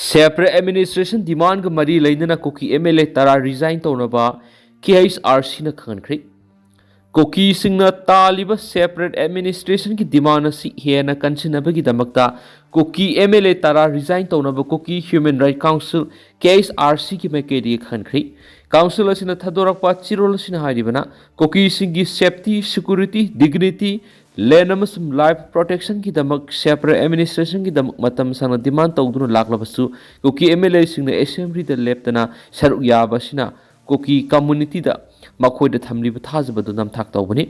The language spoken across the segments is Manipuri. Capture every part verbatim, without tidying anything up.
Separate administration demandꯒ ꯃꯔꯤ ꯂꯩꯅꯅ ꯀꯨꯀꯤ M L A ꯇꯔꯥ resign ꯇꯧꯅꯕ K H R Cꯅ ꯈꯪꯍꯟꯈ꯭ꯔꯦ꯫ ꯀꯨꯀꯤꯁꯤꯡꯅ ꯇꯥꯜꯂꯤꯕ separate administrationꯒꯤ demand ꯑꯁꯤ ꯍꯦꯟꯅ ꯀꯟꯁꯤꯟꯅꯕꯒꯤꯗꯃꯛꯇ ꯀꯨꯀꯤ M L A ꯇꯔꯥ resign ꯇꯧꯅꯕ Kuki Human Rights Council, K H R Cꯒꯤ ꯃꯥꯏꯀꯩꯗꯒꯤ ꯈꯪꯍꯟꯈ꯭ꯔꯦ꯫ Council ꯑꯁꯤꯅ ꯊꯥꯗꯣꯔꯛꯄ ꯆꯦꯔꯣꯜ ꯑꯁꯤꯅ ꯍꯥꯏꯔꯤꯕꯅ, ꯀꯨꯀꯤꯁꯤꯡꯒꯤ safety, security, dignity, land ꯑꯃꯁꯨꯡ life protectionꯒꯤꯗꯃꯛ separate administrationꯒꯤꯗꯃꯛ ꯃꯇꯝ ꯁꯥꯡꯅ demand ꯇꯧꯗꯨꯅ ꯂꯥꯛꯂꯕꯁꯨ, ꯀꯨꯀꯤ M L Aꯁꯤꯡꯅ assemblyꯗ ꯂꯦꯞꯇꯅ ꯁꯔꯨꯛ ꯌꯥꯕ ꯑꯁꯤꯅ ꯀꯨꯀꯤ communityꯗ ꯃꯈꯣꯏꯗ ꯊꯝꯂꯤꯕ ꯊꯥꯖꯕꯗꯨ ꯅꯝꯊꯥꯛ ꯇꯧꯕꯅꯤ꯫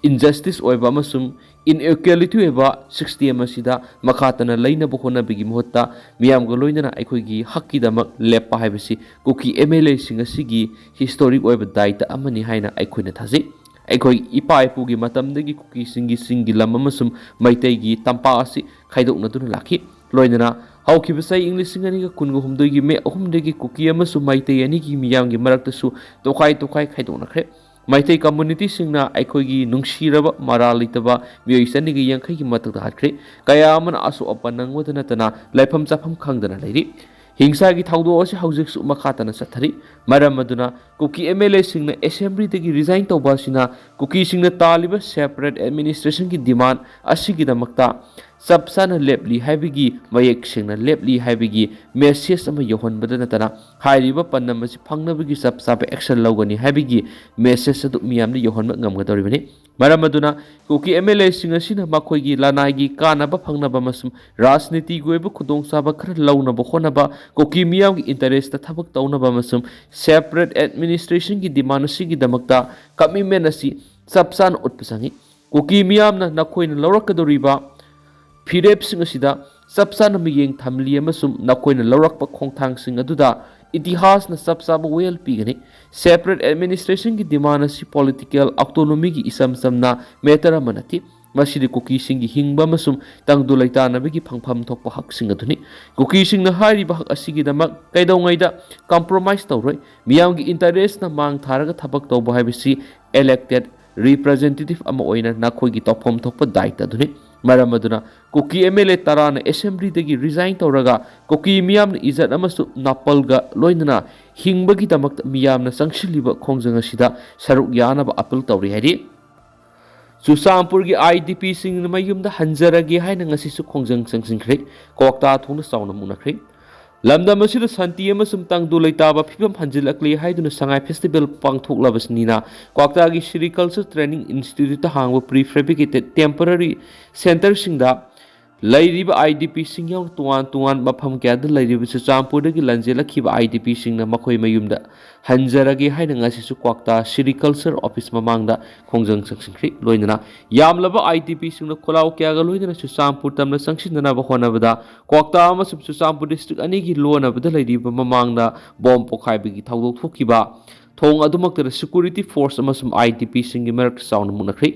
Injustice ꯑꯣꯏꯕ ꯑꯃꯁꯨꯡ inequality ꯑꯣꯏꯕ system ꯑꯁꯤꯗ ꯃꯈꯥ ꯇꯥꯅ ꯂꯩꯅꯕ ꯍꯣꯠꯅꯕꯒꯤ ꯃꯍꯨꯠꯇ, ꯃꯤꯌꯥꯝꯒ ꯂꯣꯏꯅꯅ ꯑꯩꯈꯣꯏꯒꯤ ꯍꯛꯀꯤꯗꯃꯛ ꯂꯦꯞꯄ ꯍꯥꯏꯕꯁꯤ ꯀꯨꯀꯤ M L Aꯁꯤꯡ ꯑꯁꯤꯒꯤ historic ꯑꯣꯏꯕ ꯗꯥꯏꯇ ꯑꯃꯅꯤ ꯍꯥꯏꯅ ꯑꯩꯈꯣꯏꯅ ꯊꯥꯖꯩ꯫ ꯑꯩꯈꯣꯏ ꯏꯄꯥ ꯏꯄꯨꯒꯤ ꯃꯇꯝꯗꯒꯤ ꯀꯨꯀꯤꯁꯤꯡꯒꯤ ꯆꯤꯡꯒꯤ ꯂꯝ ꯑꯃꯁꯨꯡ ꯃꯩꯇꯩꯒꯤ ꯇꯝꯄꯥꯛ ꯑꯁꯤ ꯈꯥꯏꯗꯣꯛꯅꯗꯨꯅ ꯂꯥꯛꯈꯤ꯫ ꯂꯣꯏꯅꯅ ꯍꯧꯈꯤꯕ ꯆꯍꯤ ꯏꯪ ꯂꯤꯁꯤꯡ ꯑꯅꯤꯒ ꯀꯨꯟꯒ ꯍꯨꯝꯗꯣꯏꯒꯤ ꯃꯦ ꯑꯍꯨꯝꯗꯒꯤ ꯀꯨꯀꯤ ꯑꯃꯁꯨꯡ ꯃꯩꯇꯩ ꯑꯅꯤꯒꯤ ꯃꯤꯌꯥꯝꯒꯤ ꯃꯔꯛꯇꯁꯨ ꯇꯣꯈꯥꯏ ꯇꯣꯈꯥꯏ ꯈꯥꯏꯗꯣꯛꯅꯈ꯭ꯔꯦ꯫ ꯃꯩꯇꯩ communityꯁꯤꯡꯅ ꯑꯩꯈꯣꯏꯒꯤ ꯅꯨꯡꯁꯤꯔꯕ ꯃꯔꯥꯜ ꯂꯩꯇꯕ ꯃꯤꯑꯣꯏ ꯆꯅꯤꯒ ꯌꯥꯡꯈꯩꯒꯤ ꯃꯊꯛꯇ ꯍꯥꯠꯈ꯭ꯔꯦ꯫ ꯀꯌꯥ ꯑꯃꯅ ꯑꯁꯣꯛ ꯑꯄꯟ ꯅꯪꯕꯗ ꯅꯠꯇꯅ ꯂꯩꯐꯝ ꯆꯥꯐꯝ ꯈꯪꯗꯅ ꯂꯩꯔꯤ꯫ ꯍꯤꯡꯁꯥꯒꯤ ꯊꯧꯗꯣꯛ ꯑꯁꯤ ꯍꯧꯖꯤꯛꯁꯨ ꯃꯈꯥ ꯇꯥꯅ ꯆꯠꯊꯔꯤ꯫ ꯃꯔꯝ ꯑꯗꯨꯅ ꯀꯨꯀꯤ M L Aꯁꯤꯡꯅ assemblyꯗꯒꯤ resign ꯇꯧꯕ ꯑꯁꯤꯅ ꯀꯨꯀꯤꯁꯤꯡꯅ ꯇꯥꯜꯂꯤꯕ separate administrationꯒꯤ demand ꯑꯁꯤꯒꯤꯗꯃꯛꯇ ꯆꯞ ꯆꯥꯅ ꯂꯦꯞꯂꯤ ꯍꯥꯏꯕꯒꯤ, ꯃꯌꯦꯛ ꯁꯦꯡꯅ ꯂꯦꯞꯂꯤ ꯍꯥꯏꯕꯒꯤ message ꯑꯃ ꯌꯧꯍꯟꯕꯗ ꯅꯠꯇꯅ, ꯍꯥꯏꯔꯤꯕ ꯄꯥꯟꯗꯝ ꯑꯁꯤ ꯐꯪꯅꯕꯒꯤ ꯆꯞ ꯆꯥꯕ action ꯂꯧꯒꯅꯤ ꯍꯥꯏꯕꯒꯤ message ꯑꯗꯨ ꯃꯤꯌꯥꯝꯗ ꯌꯧꯍꯟꯕ ꯉꯝꯒꯗꯧꯔꯤꯕꯅꯤ꯫ ꯃꯔꯝ ꯑꯗꯨꯅ ꯀꯨꯀꯤ M L Aꯁꯤꯡ ꯑꯁꯤꯅ ꯃꯈꯣꯏꯒꯤ ꯂꯅꯥꯏꯒꯤ ꯀꯥꯟꯅꯕ ꯐꯪꯅꯕ ꯑꯃꯁꯨꯡ ꯔꯥꯖꯅꯤꯇꯤꯒꯤ ꯑꯣꯏꯕ ꯈꯨꯗꯣꯡꯆꯥꯕ ꯈꯔ ꯂꯧꯅꯕ ꯍꯣꯠꯅꯕ, ꯀꯨꯀꯤ ꯃꯤꯌꯥꯝꯒꯤ interestꯇ ꯊꯕꯛ ꯇꯧꯅꯕ ꯑꯃꯁꯨꯡ separate administrationꯒꯤ demand ꯑꯁꯤꯒꯤꯗꯃꯛꯇ commitment ꯑꯁꯤ ꯆꯞ ꯆꯥꯅ ꯎꯠꯄ ꯆꯪꯏ꯫ ꯀꯨꯀꯤ ꯃꯤꯌꯥꯝꯅ ꯅꯈꯣꯏꯅ ꯂꯧꯔꯛꯀꯗꯧꯔꯤꯕ ꯐꯤꯔꯦꯞꯁꯤꯡ ꯑꯁꯤꯗ ꯆꯞ ꯆꯥꯅ ꯃꯤꯠꯌꯦꯡ ꯊꯝꯂꯤ ꯑꯃꯁꯨꯡ ꯅꯈꯣꯏꯅ ꯂꯧꯔꯛꯄ ꯈꯣꯡꯊꯥꯡꯁꯤꯡ ꯑꯗꯨꯗ ꯏꯇꯤꯍꯥꯁꯅ ꯆꯞ ꯆꯥꯕ ꯋꯥꯌꯦꯜ ꯄꯤꯒꯅꯤ꯫ Separate administrationꯒꯤ demand ꯑꯁꯤ political autonomyꯒꯤ ꯏꯆꯝ ꯆꯝꯅ matter ꯑꯃ ꯅꯠꯇꯦ꯫ ꯃꯁꯤꯗꯤ ꯀꯨꯀꯤꯁꯤꯡꯒꯤ ꯍꯤꯡꯕ ꯑꯃꯁꯨꯡ ꯇꯪꯗꯨ ꯂꯩꯇꯥꯅꯕꯒꯤ ꯐꯪꯐꯝ ꯊꯣꯛꯄ ꯍꯛꯁꯤꯡ ꯑꯗꯨꯅꯤ꯫ ꯀꯨꯀꯤꯁꯤꯡꯅ ꯍꯥꯏꯔꯤꯕ ꯍꯛ ꯑꯁꯤꯒꯤꯗꯃꯛ ꯀꯩꯗꯧꯉꯩꯗ compromise ꯇꯧꯔꯣꯏ꯫ ꯃꯤꯌꯥꯝꯒꯤ interestꯅ ꯃꯥꯡ ꯊꯥꯔꯒ ꯊꯕꯛ ꯇꯧꯕ ꯍꯥꯏꯕꯁꯤ elected representative ꯑꯃ ꯑꯣꯏꯅ ꯅꯈꯣꯏꯒꯤ ꯇꯧꯐꯝ ꯊꯣꯛꯄ ꯗꯥꯏꯇ ꯑꯗꯨꯅꯤ꯫ ꯃꯔꯝ ꯑꯗꯨꯅ ꯀꯨꯀꯤ ꯑꯦꯝ ꯑꯦꯜ ꯑꯦ ꯇꯔꯥꯅ ꯑꯦꯁꯦꯝꯕ꯭ꯂꯤꯗꯒꯤ ꯔꯤꯖꯥꯏꯟ ꯇꯧꯔꯒ ꯀꯨꯀꯤ ꯃꯤꯌꯥꯝꯅ ꯏꯖꯠ ꯑꯃꯁꯨꯡ ꯅꯥꯄꯜꯒ ꯂꯣꯏꯅꯅ ꯍꯤꯡꯕꯒꯤꯗꯃꯛꯇ ꯃꯤꯌꯥꯝꯅ ꯆꯪꯁꯤꯜꯂꯤꯕ ꯈꯣꯡꯖꯪ ꯑꯁꯤꯗ ꯁꯔꯨꯛ ꯌꯥꯅꯕ ꯑꯄꯤꯜ ꯇꯧꯔꯤ ꯍꯥꯏꯔꯤ꯫ ꯆꯨꯔꯆꯥꯟꯄꯨꯔꯒꯤ ꯑꯥꯏ ꯗꯤ ꯄꯤꯁꯤꯡꯅ ꯃꯌꯨꯝꯗ ꯍꯟꯖꯔꯒꯦ ꯍꯥꯏꯅ ꯉꯁꯤꯁꯨ ꯈꯣꯡꯖꯪ ꯆꯪꯁꯤꯟꯈ꯭ꯔꯦ꯫ ꯀ꯭ꯋꯥꯛꯇꯥ ꯊꯣꯡꯅ ꯆꯥꯎꯅ ꯃꯨꯛꯅꯈ꯭ꯔꯦ꯫ ꯂꯝꯗꯝ ꯑꯁꯤꯗ ꯁꯥꯟꯇꯤ ꯑꯃꯁꯨꯡ ꯇꯪꯗꯨ ꯂꯩꯇꯥꯕ ꯐꯤꯕꯝ ꯍꯟꯖꯤꯜꯂꯛꯂꯤ ꯍꯥꯏꯗꯨꯅ ꯁꯉꯥꯏ ꯐꯦꯁꯇꯤꯚꯦꯜ ꯄꯥꯡꯊꯣꯛꯂꯕꯁꯤꯅ ꯀ꯭ꯋꯥꯛꯇꯥꯒꯤ ꯁꯦꯔꯤꯀꯜꯆꯔ ꯇ꯭ꯔꯦꯅꯤꯡ ꯏꯟꯁꯇꯤꯇ꯭ꯌꯨꯠꯇ ꯍꯥꯡꯕ ꯄ꯭ꯔꯤ ꯐꯦꯕ꯭ꯔꯤꯀꯦꯇꯦꯠ ꯇꯦꯝꯄꯔꯔꯤ ꯁꯦꯟꯇꯔꯁꯤꯡꯗ ꯂꯩꯔꯤꯕ ꯑꯥꯏ ꯗꯤ ꯄꯤꯁꯤꯡ ꯌꯥꯎꯅ ꯇꯣꯉꯥꯟ ꯇꯣꯉꯥꯟꯕ ꯃꯐꯝ ꯀꯌꯥꯗ ꯂꯩꯔꯤꯕ ꯆꯨꯔꯆꯥꯟꯄꯨꯔꯗꯒꯤ ꯂꯥꯟꯖꯦꯜꯂꯛꯈꯤꯕ ꯑꯥꯏ ꯗꯤ ꯄꯤꯁꯤꯡꯅ ꯃꯈꯣꯏ ꯃꯌꯨꯝꯗ ꯍꯟꯖꯔꯒꯦ ꯍꯥꯏꯅ ꯉꯁꯤꯁꯨ ꯀ꯭ꯋꯥꯛꯇꯥ ꯁꯦꯔꯤꯀꯜꯆꯔ ꯑꯣꯐꯤꯁ ꯃꯃꯥꯡꯗ ꯈꯣꯡꯖꯪ ꯆꯪꯁꯤꯟꯈ꯭ꯔꯤ꯫ ꯂꯣꯏꯅꯅ ꯌꯥꯝꯂꯕ ꯑꯥꯏ ꯗꯤ ꯄꯤꯁꯤꯡꯅ ꯈꯣꯜꯂꯥꯎ ꯀꯌꯥꯒ ꯂꯣꯏꯅꯅ ꯆꯨꯔꯆꯥꯟꯄꯨꯔ ꯇꯝꯅ ꯆꯪꯁꯤꯟꯅꯅꯕ ꯍꯣꯠꯅꯕꯗ ꯀ꯭ꯋꯥꯛꯇꯥ ꯑꯃꯁꯨꯡ ꯆꯨꯔꯆꯥꯟꯄꯨꯔ ꯗꯤꯁꯇ꯭ꯔꯤꯛ ꯑꯅꯤꯒꯤ ꯂꯣꯟꯅꯕꯗ ꯂꯩꯔꯤꯕ ꯃꯃꯥꯡꯗ ꯕꯣꯝ ꯄꯣꯈꯥꯏꯕꯒꯤ ꯊꯧꯗꯣꯛ ꯊꯣꯛꯈꯤꯕ ꯊꯣꯡ ꯑꯗꯨꯃꯛꯇꯗ ꯁꯦꯀ꯭ꯌꯨꯔꯤꯇꯤ ꯐꯣꯔꯁ ꯑꯃꯁꯨꯡ ꯑꯥꯏ ꯗꯤ ꯄꯤꯁꯤꯡꯒꯤ ꯃꯔꯛꯇ ꯆꯥꯎꯅ ꯃꯨꯛꯅꯈ꯭ꯔꯤ꯫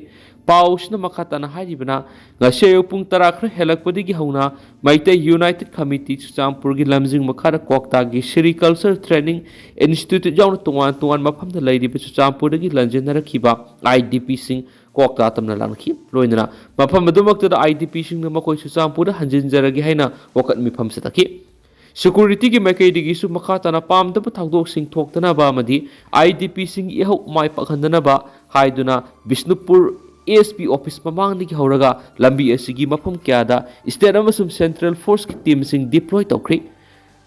ꯄꯥꯎ ꯑꯁꯤꯅ ꯃꯈꯥ ꯇꯥꯅ ꯍꯥꯏꯔꯤꯕꯅ, ꯉꯁꯤ ꯑꯌꯨꯛ ꯄꯨꯡ ꯇꯔꯥ ꯈꯔ ꯍꯦꯜꯂꯛꯄꯗꯒꯤ ꯍꯧꯅ ꯃꯩꯇꯩ ꯌꯨꯅꯥꯏꯇꯦꯠ ꯀꯃꯤꯇꯤ ꯆꯨꯔꯆꯥꯟꯄꯨꯔꯒꯤ ꯂꯝꯖꯤꯡ ꯃꯈꯥꯗ ꯀ꯭ꯋꯥꯛꯇꯥꯒꯤ ꯁꯦꯔꯤꯀꯜꯆꯔ ꯇ꯭ꯔꯦꯅꯤꯡ ꯏꯟꯁꯇꯤꯇ꯭ꯌꯨꯠ ꯌꯥꯎꯅ ꯇꯣꯉꯥꯟ ꯇꯣꯉꯥꯟꯕ ꯃꯐꯝꯗ ꯂꯩꯔꯤꯕ ꯆꯨꯔꯆꯥꯟꯄꯨꯔꯗꯒꯤ ꯂꯥꯟꯖꯦꯟꯅꯔꯛꯈꯤꯕ ꯑꯥꯏ ꯗꯤ ꯄꯤꯁꯤꯡ ꯀ꯭ꯋꯥꯛꯇꯥ ꯇꯝꯅ ꯂꯥꯛꯅꯈꯤ꯫ ꯂꯣꯏꯅꯅ ꯃꯐꯝ ꯑꯗꯨꯃꯛꯇꯗ ꯑꯥꯏ ꯗꯤ ꯄꯤꯁꯤꯡꯅ ꯃꯈꯣꯏ ꯆꯨꯔꯆꯥꯟꯄꯨꯔꯗ ꯍꯟꯖꯤꯟꯖꯔꯒꯦ ꯍꯥꯏꯅ ꯋꯥꯀꯠ ꯃꯤꯐꯝ ꯆꯠꯊꯈꯤ꯫ ꯁꯦꯀ꯭ꯌꯨꯔꯤꯇꯤꯒꯤ ꯃꯥꯏꯀꯩꯗꯒꯤꯁꯨ ꯃꯈꯥ ꯇꯥꯅ ꯄꯥꯝꯗꯕ ꯊꯧꯗꯣꯛꯁꯤꯡ ꯊꯣꯛꯇꯅꯕ ꯑꯃꯗꯤ ꯑꯥꯏ ꯗꯤ ꯄꯤꯁꯤꯡꯒꯤ ꯏꯍꯧ ꯃꯥꯏ ꯄꯥꯛꯍꯟꯗꯅꯕ ꯍꯥꯏꯗꯨꯅ ꯕꯤꯁꯅꯨꯄꯨꯔ ꯑꯦꯁ ꯄꯤ ꯑꯣꯐꯤꯁ ꯃꯃꯥꯡꯗꯒꯤ ꯍꯧꯔꯒ ꯂꯝꯕꯤ ꯑꯁꯤꯒꯤ ꯃꯐꯝ ꯀꯌꯥꯗ ꯁ꯭ꯇꯦꯠ ꯑꯃꯁꯨꯡ ꯁꯦꯟꯇ꯭ꯔꯦꯜ ꯐꯣꯔꯁꯀꯤ ꯇꯤꯝꯁꯤꯡ ꯗꯤꯄ꯭ꯂꯣꯏ ꯇꯧꯈ꯭ꯔꯤ꯫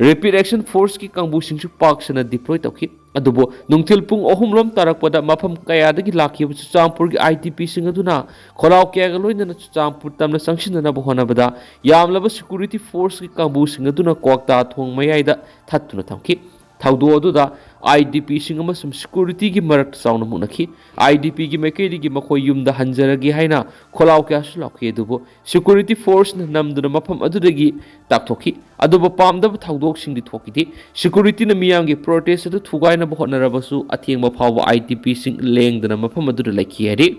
ꯔꯦꯄꯤꯗ ꯑꯦꯛꯁꯟ ꯐꯣꯔꯁꯀꯤ ꯀꯥꯡꯕꯨꯁꯤꯡꯁꯨ ꯄꯥꯛ ꯁꯟꯅ ꯗꯤꯄ꯭ꯂꯣꯏ ꯇꯧꯈꯤ꯫ ꯑꯗꯨꯕꯨ ꯅꯨꯡꯊꯤꯜ ꯄꯨꯡ ꯑꯍꯨꯝ ꯂꯣꯝ ꯇꯥꯔꯛꯄꯗ ꯃꯐꯝ ꯀꯌꯥꯗꯒꯤ ꯂꯥꯛꯈꯤꯕ ꯆꯨꯔꯆꯥꯟꯄꯨꯔꯒꯤ ꯑꯥꯏ ꯗꯤ ꯄꯤꯁꯤꯡ ꯑꯗꯨꯅ ꯈꯣꯜꯂꯥꯎ ꯀꯌꯥꯒ ꯂꯣꯏꯅꯅ ꯆꯨꯔꯆꯥꯟꯄꯨꯔ ꯇꯝꯅ ꯆꯪꯁꯤꯟꯅꯅꯕ ꯍꯣꯠꯅꯕꯗ ꯌꯥꯝꯂꯕ ꯁꯦꯀ꯭ꯌꯨꯔꯤꯇꯤ ꯐꯣꯔꯁꯀꯤ ꯀꯥꯡꯕꯨꯁꯤꯡ ꯑꯗꯨꯅ ꯀ꯭ꯋꯥꯛꯇꯥ ꯊꯣꯡ ꯃꯌꯥꯏꯗ ꯊꯠꯇꯨꯅ ꯊꯝꯈꯤ꯫ ꯊꯧꯗꯣꯛ ꯑꯗꯨꯗ ꯑꯥꯏ ꯗꯤ ꯄꯤꯁꯤꯡ ꯑꯃꯁꯨꯡ ꯁꯦꯀ꯭ꯌꯨꯔꯤꯇꯤꯒꯤ ꯃꯔꯛꯇ ꯆꯥꯎꯅ ꯃꯨꯛꯅꯈꯤ꯫ ꯑꯥꯏ ꯗꯤ ꯄꯤꯒꯤ ꯃꯥꯏꯀꯩꯗꯒꯤ ꯃꯈꯣꯏ ꯌꯨꯝꯗ ꯍꯟꯖꯔꯒꯦ ꯍꯥꯏꯅ ꯈꯣꯜꯂꯥꯎ ꯀꯌꯥꯁꯨ ꯂꯥꯎꯈꯤ, ꯑꯗꯨꯕꯨ ꯁꯦꯀ꯭ꯌꯨꯔꯤꯇꯤ ꯐꯣꯔꯁꯅ ꯅꯝꯗꯨꯅ ꯃꯐꯝ ꯑꯗꯨꯗꯒꯤ ꯇꯥꯛꯊꯣꯛꯈꯤ꯫ ꯑꯗꯨꯕꯨ ꯄꯥꯝꯗꯕ ꯊꯧꯗꯣꯛꯁꯤꯡꯗꯤ ꯊꯣꯛꯈꯤꯗꯦ꯫ ꯁꯦꯀ꯭ꯌꯨꯔꯤꯇꯤꯅ ꯃꯤꯌꯥꯝꯒꯤ ꯄ꯭ꯔꯣꯇꯦꯁ ꯑꯗꯨ ꯊꯨꯒꯥꯏꯅꯕ ꯍꯣꯠꯅꯔꯕꯁꯨ ꯑꯊꯦꯡꯕ ꯐꯥꯎꯕ ꯑꯥꯏ ꯗꯤ ꯄꯤꯁꯤꯡ ꯂꯦꯡꯗꯅ ꯃꯐꯝ ꯑꯗꯨꯗ ꯂꯩꯈꯤ ꯍꯥꯏꯔꯤ꯫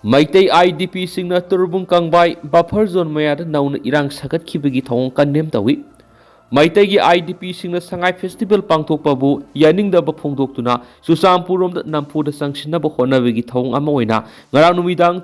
ꯃꯩꯇꯩ ꯑꯥꯏ ꯗꯤ ꯄꯤꯁꯤꯡꯅ ꯇꯨꯔꯕꯨꯡ ꯀꯪꯕꯥꯏ ꯕꯐꯔ ꯖꯣꯟ ꯃꯌꯥꯗ ꯅꯧꯅ ꯏꯔꯥꯡ ꯁꯥꯒꯠꯈꯤꯕꯒꯤ ꯊꯧꯑꯣꯡ ꯀꯟꯗꯦꯝ ꯇꯧꯏ꯫ ꯃꯩꯇꯩꯒꯤ ꯑꯥꯏ ꯗꯤ ꯄꯤꯁꯤꯡꯅ ꯁꯉꯥꯏ ꯐꯦꯁꯇꯤꯚꯦꯜ ꯄꯥꯡꯊꯣꯛꯄꯕꯨ ꯌꯥꯅꯤꯡꯗꯕ ꯐꯣꯡꯗꯣꯛꯇꯨꯅ ꯆꯨꯔꯆꯥꯟꯄꯨꯔꯔꯣꯝꯗ ꯅꯝꯐꯨꯗ ꯆꯪꯁꯤꯟꯅꯕ ꯍꯣꯠꯅꯕꯒꯤ ꯊꯧꯑꯣꯡ ꯑꯃ ꯑꯣꯏꯅ ꯉꯔꯥꯡ ꯅꯨꯃꯤꯗꯥꯡ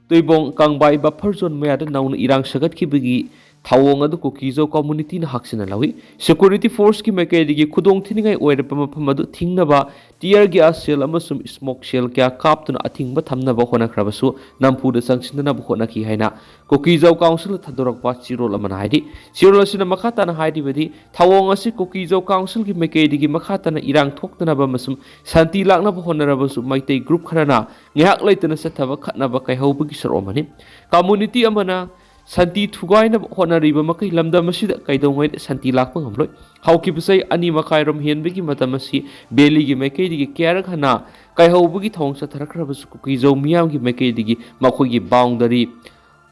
ꯇꯨꯏꯕꯣꯡ ꯀꯥꯡꯕꯥꯏ buffer zone ꯃꯌꯥꯗ ꯅꯧꯅ ꯏꯔꯥꯡ ꯁꯥꯒꯠꯈꯤꯕꯒꯤ ꯊꯧꯑꯣꯡ ꯑꯗꯨ ꯀꯨꯀꯤꯖꯧ communityꯅ ꯍꯥꯛꯆꯤꯟꯅ ꯂꯧꯏ꯫ Security forceꯀꯤ ꯃꯥꯏꯀꯩꯗꯒꯤ ꯈꯨꯗꯣꯡ ꯊꯤꯅꯤꯡꯉꯥꯏ ꯑꯣꯏꯔꯕ ꯃꯐꯝ ꯑꯗꯨ ꯊꯤꯡꯅꯕ tear gas shell ꯑꯃꯁꯨꯡ smoke shell ꯀꯌꯥ ꯀꯥꯞꯇꯨꯅ ꯑꯊꯤꯡꯕ ꯊꯝꯅꯕ ꯍꯣꯠꯅꯈ꯭ꯔꯕꯁꯨ, ꯅꯝꯐꯨꯗ ꯆꯪꯁꯤꯟꯅꯅꯕ ꯍꯣꯠꯅꯈꯤ ꯍꯥꯏꯅ ꯀꯨꯀꯤꯖꯧ councilꯅ ꯊꯥꯗꯣꯔꯛꯄ ꯆꯦꯔꯣꯜ ꯑꯃꯅ ꯍꯥꯏꯔꯤ꯫ ꯆꯦꯔꯣꯜ ꯑꯁꯤꯅ ꯃꯈꯥ ꯇꯥꯅ ꯍꯥꯏꯔꯤꯕꯗꯤ, ꯊꯧꯑꯣꯡ ꯑꯁꯤ ꯀꯨꯀꯤꯖꯧ councilꯒꯤ ꯃꯥꯏꯀꯩꯗꯒꯤ ꯃꯈꯥ ꯇꯥꯅ ꯏꯔꯥꯡ ꯊꯣꯛꯇꯅꯕ ꯑꯃꯁꯨꯡ ꯁꯥꯟꯇꯤ ꯂꯥꯛꯅꯕ ꯍꯣꯠꯅꯔꯕꯁꯨ, ꯃꯩꯇꯩ group ꯈꯔꯅ ꯉꯥꯏꯍꯥꯛ ꯂꯩꯇꯅ ꯆꯠꯊꯕ ꯈꯠꯅꯕ ꯀꯥꯏꯍꯧꯕꯒꯤ ꯁꯔꯨꯛ ꯑꯃꯅꯤ꯫ Community ꯑꯃꯅ ꯁꯥꯟꯇꯤ ꯊꯨꯒꯥꯏꯅꯕ ꯍꯣꯠꯅꯔꯤꯕ ꯃꯈꯩ ꯂꯝꯗꯝ ꯑꯁꯤꯗ ꯀꯩꯗꯧꯉꯩꯗ ꯁꯥꯟꯇꯤ ꯂꯥꯛꯄ ꯉꯝꯂꯣꯏ꯫ ꯍꯧꯈꯤꯕ ꯆꯍꯤ ꯑꯅꯤ ꯃꯈꯥꯏꯔꯣꯝ ꯍꯦꯟꯕꯒꯤ ꯃꯇꯝ ꯑꯁꯤ valleyꯒꯤ ꯃꯥꯏꯀꯩꯗꯒꯤ ꯀꯌꯥꯔꯛ ꯍꯟꯅ ꯀꯥꯏꯍꯧꯕꯒꯤ ꯊꯧꯑꯣꯡ ꯆꯠꯊꯔꯛꯈ꯭ꯔꯕꯁꯨ, ꯀꯨꯀꯤꯖꯧ ꯃꯤꯌꯥꯝꯒꯤ ꯃꯥꯏꯀꯩꯗꯒꯤ ꯃꯈꯣꯏꯒꯤ boundary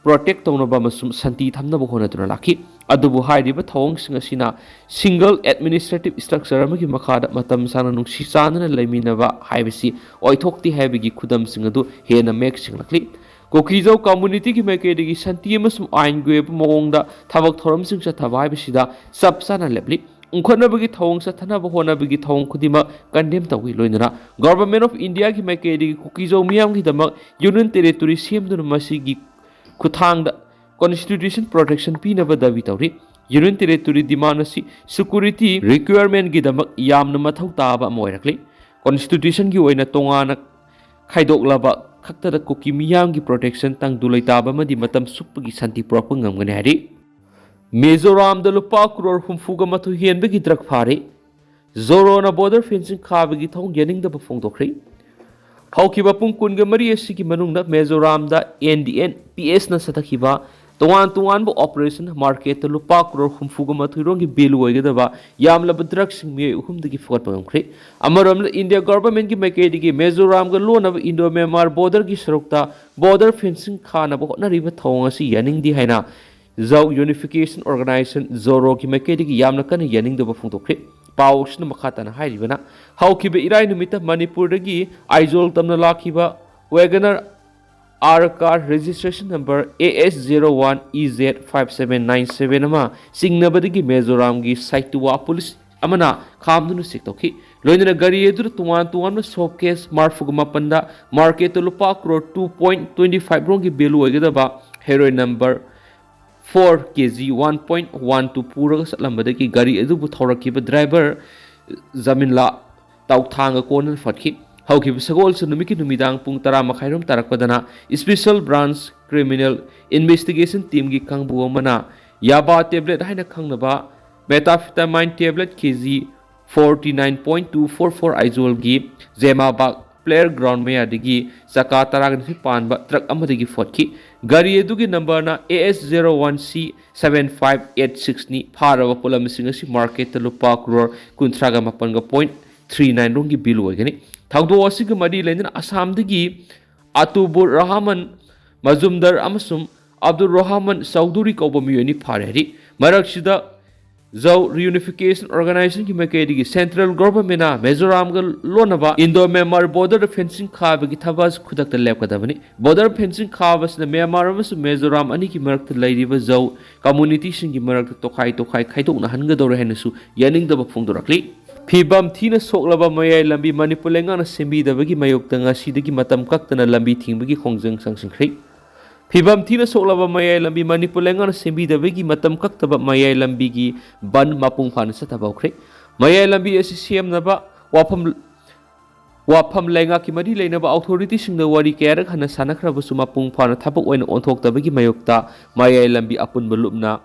protect ꯇꯧꯅꯕ ꯑꯃꯁꯨꯡ ꯁꯥꯟꯇꯤ ꯊꯝꯅꯕ ꯍꯣꯠꯅꯗꯨꯅ ꯂꯥꯛꯈꯤ꯫ ꯑꯗꯨꯕꯨ ꯍꯥꯏꯔꯤꯕ ꯊꯧꯑꯣꯡꯁꯤꯡ ꯑꯁꯤꯅ single administrative structure ꯑꯃꯒꯤ ꯃꯈꯥꯗ ꯃꯇꯝ ꯁꯥꯡꯅ ꯅꯨꯡꯁꯤ ꯆꯥꯟꯅꯅ ꯂꯩꯃꯤꯟꯅꯕ ꯍꯥꯏꯕꯁꯤ ꯑꯣꯏꯊꯣꯛꯇꯦ ꯍꯥꯏꯕꯒꯤ ꯈꯨꯗꯝꯁꯤꯡ ꯑꯗꯨ ꯍꯦꯟꯅ ꯃꯌꯦꯛ ꯁꯦꯡꯂꯛꯂꯤ꯫ ꯀꯨꯀꯤꯖꯧ communityꯒꯤ ꯃꯥꯏꯀꯩꯗꯒꯤ ꯁꯥꯟꯇꯤ ꯑꯃꯁꯨꯡ ꯑꯥꯏꯟꯒꯤ ꯑꯣꯏꯕ ꯃꯑꯣꯡꯗ ꯊꯕꯛ ꯊꯧꯔꯝꯁꯤꯡ ꯆꯠꯊꯕ ꯍꯥꯏꯕꯁꯤꯗ ꯆꯞ ꯆꯥꯅ ꯂꯦꯞꯂꯤ꯫ ꯎꯪꯈꯠꯅꯕꯒꯤ ꯊꯧꯑꯣꯡ ꯆꯠꯊꯅꯕ ꯍꯣꯠꯅꯕꯒꯤ ꯊꯧꯑꯣꯡ ꯈꯨꯗꯤꯡꯃꯛ condemn ꯇꯧꯏ꯫ ꯂꯣꯏꯅꯅ Government of Indiaꯒꯤ ꯃꯥꯏꯀꯩꯗꯒꯤ ꯀꯨꯀꯤꯖꯧ ꯃꯤꯌꯥꯝꯒꯤꯗꯃꯛ Union Territory ꯁꯦꯝꯗꯨꯅ ꯃꯁꯤꯒꯤ ꯈꯨꯠꯊꯥꯡꯗ constitution protection ꯄꯤꯅꯕ ꯗꯥꯕꯤ ꯇꯧꯔꯤ꯫ Union Territory demand ꯑꯁꯤ security requirementꯒꯤꯗꯃꯛ ꯌꯥꯝꯅ ꯃꯊꯧ ꯇꯥꯕ ꯑꯃ ꯑꯣꯏꯔꯛꯂꯤ꯫ Constitutionꯒꯤ ꯑꯣꯏꯅ ꯇꯣꯉꯥꯟꯅ ꯈꯥꯏꯗꯣꯛꯂꯕ ꯈꯛꯇꯗ ꯀꯨꯀꯤ ꯃꯤꯌꯥꯝꯒꯤ protection, ꯇꯪꯗꯨ ꯂꯩꯇꯥꯕ ꯑꯃꯗꯤ ꯃꯇꯝ ꯆꯨꯞꯄꯒꯤ ꯁꯥꯟꯇꯤ ꯄꯨꯔꯛꯄ ꯉꯝꯒꯅꯤ ꯍꯥꯏꯔꯤ꯫ ꯃꯤꯖꯣꯔꯥꯝꯗ ꯂꯨꯄꯥ crore ꯍꯨꯝꯐꯨꯒ ꯃꯥꯊꯣꯏ ꯍꯦꯟꯕꯒꯤ drug ꯐꯥꯔꯦ꯫ ꯖꯣꯔꯣꯅ border fencing ꯈꯥꯕꯒꯤ ꯊꯧꯑꯣꯡ ꯌꯥꯅꯤꯡꯗꯕ ꯐꯣꯡꯗꯣꯛꯈ꯭ꯔꯦ꯫ ꯍꯧꯈꯤꯕ ꯄꯨꯡ ꯀꯨꯟꯒ ꯃꯔꯤ ꯑꯁꯤꯒꯤ ꯃꯅꯨꯡꯗ ꯃꯤꯖꯣꯔꯥꯝꯗ N D N P Sꯅ ꯆꯠꯊꯈꯤꯕ ꯇꯣꯉꯥꯟ ꯇꯣꯉꯥꯟꯕ operation marketꯇ ꯂꯨꯄꯥ crore ꯍꯨꯝꯐꯨꯒ ꯃꯥꯊꯣꯏ ꯔꯣꯝꯒꯤ value ꯑꯣꯏꯒꯗꯕ ꯌꯥꯝꯂꯕ drugꯁꯤꯡ ꯃꯤꯑꯣꯏ ꯑꯍꯨꯝꯗꯒꯤ ꯐꯨꯒꯠꯄ ꯉꯝꯈ꯭ꯔꯦ꯫ ꯑꯃꯔꯣꯝꯗ India governmentꯀꯤ ꯃꯥꯏꯀꯩꯗꯒꯤ ꯃꯤꯖꯣꯔꯥꯝꯒ ꯂꯣꯟꯅꯕ Indo-Myanmar borderꯒꯤ ꯁꯔꯨꯛꯇ border fencing ꯈꯥꯅꯕ ꯍꯣꯠꯅꯔꯤꯕ ꯊꯧꯑꯣꯡ ꯑꯁꯤ ꯌꯥꯅꯤꯡꯗꯦ ꯍꯥꯏꯅ Zhao Unification Organization, ꯖꯣꯔꯣꯒꯤ ꯃꯥꯏꯀꯩꯗꯒꯤ ꯌꯥꯝꯅ ꯀꯟꯅ ꯌꯥꯅꯤꯡꯗꯕ ꯐꯣꯡꯗꯣꯛꯈ꯭ꯔꯦ꯫ ꯄꯥꯎ ꯑꯁꯤꯅ ꯃꯈꯥ ꯇꯥꯅ ꯍꯥꯏꯔꯤꯕꯅ, ꯍꯧꯈꯤꯕ ꯏꯔꯥꯏ ꯅꯨꯃꯤꯠꯇ ꯃꯅꯤꯄꯨꯔꯗꯒꯤ ꯑꯥꯏꯖꯣꯜ ꯇꯝꯅ ꯂꯥꯛꯈꯤꯕ WagonR car registration number A S zero one E Z five seven nine seven ꯑꯃ ꯆꯤꯡꯅꯕꯗꯒꯤ ꯃꯤꯖꯣꯔꯥꯝꯒꯤ ꯁꯥꯏꯇꯨꯋꯥ police ꯑꯃꯅ ꯈꯥꯝꯗꯨꯅ ꯁꯤꯖ ꯇꯧꯈꯤ꯫ ꯂꯣꯏꯅꯅ ꯒꯥꯔꯤ ꯑꯗꯨꯗ ꯇꯣꯉꯥꯟ ꯇꯣꯉꯥꯟꯕ ꯁꯣꯞ ꯀꯦꯁ ꯃꯔꯤꯐꯨꯒ ꯃꯥꯄꯟꯗ ꯃꯥꯔꯀꯦꯠꯇ ꯂꯨꯄꯥ crore two point twenty five ꯔꯣꯝꯒꯤ ꯚꯦꯂꯨ ꯑꯣꯏꯒꯗꯕ heroin number four K G one point one two ꯄꯨꯔꯒ ꯆꯠꯂꯝꯕꯗꯒꯤ ꯒꯥꯔꯤ ꯑꯗꯨꯕꯨ ꯊꯧꯔꯛꯈꯤꯕ ꯗ꯭ꯔꯥꯏꯚꯔ ꯖꯃꯤꯟꯂꯥ ꯇꯥꯎꯊꯥꯡꯒ ꯀꯣꯟꯅꯅ ꯐꯠꯈꯤ꯫ ꯍꯧꯈꯤꯕ ꯁꯒꯣꯜꯁꯦꯟ ꯅꯨꯃꯤꯠꯀꯤ ꯅꯨꯃꯤꯗꯥꯡ ꯄꯨꯡ ꯇꯔꯥ ꯃꯈꯥꯏꯔꯣꯝ ꯇꯥꯔꯛꯄꯗꯅ ꯏꯁꯄꯤꯁꯦꯜ ꯕ꯭ꯔꯥꯟꯁ ꯀ꯭ꯔꯤꯃꯤꯅꯦꯜ ꯏꯟꯚꯦꯁꯇꯤꯒꯦꯁꯟ ꯇꯤꯝꯒꯤ ꯀꯥꯡꯕꯨ ꯑꯃꯅ ꯌꯥꯕꯥ ꯇꯦꯕ꯭ꯂꯦꯠ ꯍꯥꯏꯅ ꯈꯪꯅꯕ methamphetamine tablet K G forty nine point two four four ꯑꯥꯏꯖꯣꯜꯒꯤ ꯖꯦꯃꯥꯕꯥꯒ ꯄ꯭ꯂꯦꯌꯔ ꯒ꯭ꯔꯥꯎꯟ ꯃꯌꯥꯗꯒꯤ ꯆꯀꯥ ꯇꯔꯥꯒ ꯅꯤꯊꯣꯏ ꯄꯥꯟꯕ ꯇ꯭ꯔꯛ ꯑꯃꯗꯒꯤ ꯐꯣꯠꯈꯤ꯫ ꯒꯥꯔꯤ ꯑꯗꯨꯒꯤ ꯅꯝꯕꯔꯅ A S zero one C seven five eight six ꯅꯤ꯫ ꯐꯥꯔꯕ ꯄꯣꯠꯂꯝꯁꯤꯡ ꯑꯁꯤ ꯃꯥꯔꯀꯦꯠꯇ ꯂꯨꯄꯥ ꯀ꯭ꯔꯣꯔ ꯀꯨꯟꯊ꯭ꯔꯥꯒ ꯃꯥꯄꯟꯒ ꯄꯣꯏꯟꯠ ꯊ꯭ꯔꯤ ꯅꯥꯏꯟ ꯔꯣꯝꯒꯤ ꯚꯦꯂꯨ ꯑꯣꯏꯒꯅꯤ꯫ ꯊꯧꯗꯣꯛ ꯑꯁꯤꯒ ꯃꯔꯤ ꯂꯩꯅꯅ ꯑꯁꯥꯝꯗꯒꯤ ꯑꯇꯨꯕꯨꯔ ꯔꯍꯃꯟ ꯃꯖꯨꯝꯗꯔ ꯑꯃꯁꯨꯡ ꯑꯕꯗꯨꯜ ꯔꯍꯃꯟ ꯆꯧꯙꯨꯔꯤ ꯀꯧꯕ ꯃꯤꯑꯣꯏ ꯑꯅꯤ ꯐꯥꯔꯦ ꯍꯥꯏꯔꯤ꯫ ꯃꯔꯛꯁꯤꯗ ꯖꯧ ꯔꯤꯌꯨꯅꯤꯐꯤꯀꯦꯁꯟ ꯑꯣꯔꯒꯅꯥꯏꯖꯦꯁꯟꯒꯤ ꯃꯥꯏꯀꯩꯗꯒꯤ ꯁꯦꯟꯇ꯭ꯔꯦꯜ ꯒꯣꯚꯔꯟꯃꯦꯟꯅ ꯃꯤꯖꯣꯔꯥꯝꯒ ꯂꯣꯟꯅꯕ ꯏꯟꯗꯣ ꯃ꯭ꯌꯥꯟꯃꯥꯔ ꯕꯣꯔꯗꯔꯗ ꯐꯦꯟꯁꯤꯡ ꯈꯥꯕꯒꯤ ꯊꯕꯛ ꯑꯁꯤ ꯈꯨꯗꯛꯇ ꯂꯦꯞꯀꯗꯕꯅꯤ꯫ ꯕꯣꯔꯗꯔ ꯐꯦꯟꯁꯤꯡ ꯈꯥꯕ ꯑꯁꯤꯅ ꯃ꯭ꯌꯥꯟꯃꯥꯔ ꯑꯃꯁꯨꯡ ꯃꯤꯖꯣꯔꯥꯝ ꯑꯅꯤꯒꯤ ꯃꯔꯛꯇ ꯂꯩꯔꯤꯕ ꯖꯧ ꯀꯝꯃꯨꯅꯤꯇꯤꯁꯤꯡꯒꯤ ꯃꯔꯛꯇ ꯇꯣꯈꯥꯏ ꯇꯣꯈꯥꯏ ꯈꯥꯏꯗꯣꯛꯅꯍꯟꯒꯗꯧꯔꯦ ꯍꯥꯏꯅꯁꯨ ꯌꯥꯅꯤꯡꯗꯕ ꯐꯣꯡꯗꯣꯔꯛꯂꯤ꯫ ꯐꯤꯕꯝ ꯊꯤꯅ ꯁꯣꯛꯂꯕ ꯃꯌꯥꯏ ꯂꯝꯕꯤ ꯃꯅꯤꯄꯨꯔ ꯂꯩꯉꯥꯛꯅ ꯁꯦꯝꯕꯤꯗꯕꯒꯤ ꯃꯥꯌꯣꯛꯇ ꯉꯁꯤꯗꯒꯤ ꯃꯇꯝ ꯀꯛꯇꯅ ꯂꯝꯕꯤ ꯊꯤꯡꯕꯒꯤ ꯈꯣꯡꯖꯪ ꯆꯪꯁꯤꯟꯈ꯭ꯔꯦ꯫ ꯐꯤꯕꯝ ꯊꯤꯅ ꯁꯣꯛꯂꯕ ꯃꯌꯥꯏ ꯂꯝꯕꯤ ꯃꯅꯤꯄꯨꯔ ꯂꯩꯉꯥꯛꯅ ꯁꯦꯝꯕꯤꯗꯕꯒꯤ ꯃꯇꯝ ꯀꯛꯇꯕ ꯃꯌꯥꯏ ꯂꯝꯕꯤꯒꯤ ꯕꯟ ꯃꯄꯨꯡ ꯐꯥꯅ ꯆꯠꯊꯕ ꯍꯧꯈ꯭ꯔꯦ꯫ ꯃꯌꯥꯏ ꯂꯝꯕꯤ ꯑꯁꯤ ꯁꯦꯝꯅꯕ ꯋꯥꯐꯝ ꯋꯥꯐꯝ ꯂꯩꯉꯥꯛꯀꯤ ꯃꯔꯤ ꯂꯩꯅꯕ ꯑꯣꯊꯣꯔꯤꯇꯤꯁꯤꯡꯗ ꯋꯥꯔꯤ ꯀꯌꯥꯔꯛ ꯍꯟꯅ ꯁꯥꯟꯅꯈ꯭ꯔꯕꯁꯨ ꯃꯄꯨꯡ ꯐꯥꯅ ꯊꯕꯛ ꯑꯣꯏꯅ ꯑꯣꯟꯊꯣꯛꯇꯕꯒꯤ ꯃꯥꯌꯣꯛꯇ ꯃꯌꯥꯏ ꯂꯝꯕꯤ ꯑꯄꯨꯟꯕ ꯂꯨꯞꯅ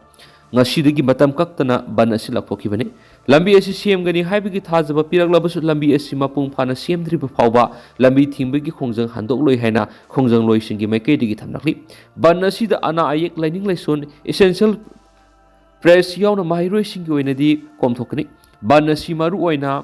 ꯉꯁꯤꯗꯒꯤ ꯃꯇꯝ ꯀꯛꯇꯅ ꯕꯟ ꯑꯁꯤ ꯂꯥꯎꯊꯣꯛꯈꯤꯕꯅꯤ꯫ ꯂꯝꯕꯤ ꯑꯁꯤ ꯁꯦꯝꯒꯅꯤ ꯍꯥꯏꯕꯒꯤ ꯊꯥꯖꯕ ꯄꯤꯔꯛꯂꯕꯁꯨ ꯂꯝꯕꯤ ꯑꯁꯤ ꯃꯄꯨꯡ ꯐꯥꯅ ꯁꯦꯝꯗ꯭ꯔꯤꯕ ꯐꯥꯎꯕ ꯂꯝꯕꯤ ꯊꯤꯡꯕꯒꯤ ꯈꯣꯡꯖꯪ ꯍꯟꯗꯣꯛꯂꯣꯏ ꯍꯥꯏꯅ ꯈꯣꯡꯖꯪꯂꯣꯏꯁꯤꯡꯒꯤ ꯃꯥꯏꯀꯩꯗꯒꯤ ꯊꯝꯂꯛꯂꯤ꯫ ꯕꯟ ꯑꯁꯤꯗ ꯑꯅꯥ ꯑꯌꯦꯛ, ꯂꯥꯏꯅꯤꯡ ꯂꯥꯏꯁꯣꯟ, essential press ꯌꯥꯎꯅ ꯃꯍꯩꯔꯣꯏꯁꯤꯡꯒꯤ ꯑꯣꯏꯅꯗꯤ ꯀꯣꯝꯊꯣꯛꯀꯅꯤ꯫ ꯕꯟ ꯑꯁꯤ ꯃꯔꯨꯑꯣꯏꯅ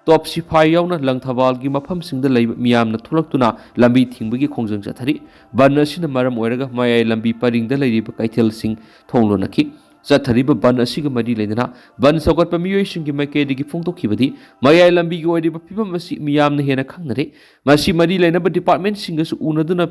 ꯇꯣꯞ ꯁꯤꯐꯥꯏ ꯌꯥꯎꯅ ꯂꯪꯊꯕꯥꯜꯒꯤ ꯃꯐꯝꯁꯤꯡꯗ ꯂꯩꯕ ꯃꯤꯌꯥꯝꯅ ꯊꯣꯛꯂꯛꯇꯨꯅ ꯂꯝꯕꯤ ꯊꯤꯡꯕꯒꯤ ꯈꯣꯡꯖꯪ ꯆꯠꯊꯔꯤ꯫ ꯕꯟ ꯑꯁꯤꯅ ꯃꯔꯝ ꯑꯣꯏꯔꯒ ꯃꯌꯥꯏ ꯂꯝꯕꯤ ꯄꯔꯤꯡꯗ ꯂꯩꯔꯤꯕ ꯀꯩꯊꯦꯜꯁꯤꯡ ꯊꯣꯡ ꯂꯣꯟꯅꯈꯤ꯫ ꯆꯠꯊꯔꯤꯕ ꯕꯟ ꯑꯁꯤꯒ ꯃꯔꯤ ꯂꯩꯅꯅ ꯕꯟ ꯁꯧꯒꯠꯄ ꯃꯤꯑꯣꯏꯁꯤꯡꯒꯤ ꯃꯥꯏꯀꯩꯗꯒꯤ ꯐꯣꯡꯗꯣꯛꯈꯤꯕꯗꯤ ꯃꯌꯥꯏ ꯂꯝꯕꯤꯒꯤ ꯑꯣꯏꯔꯤꯕ ꯐꯤꯕꯝ ꯑꯁꯤ ꯃꯤꯌꯥꯝꯅ ꯍꯦꯟꯅ ꯈꯪꯅꯔꯦ꯫ ꯃꯁꯤ ꯃꯔꯤ ꯂꯩꯅꯕ ꯗꯤꯄꯥꯔꯠꯃꯦꯟꯁꯤꯡꯒꯁꯨ ꯎꯅꯗꯨꯅ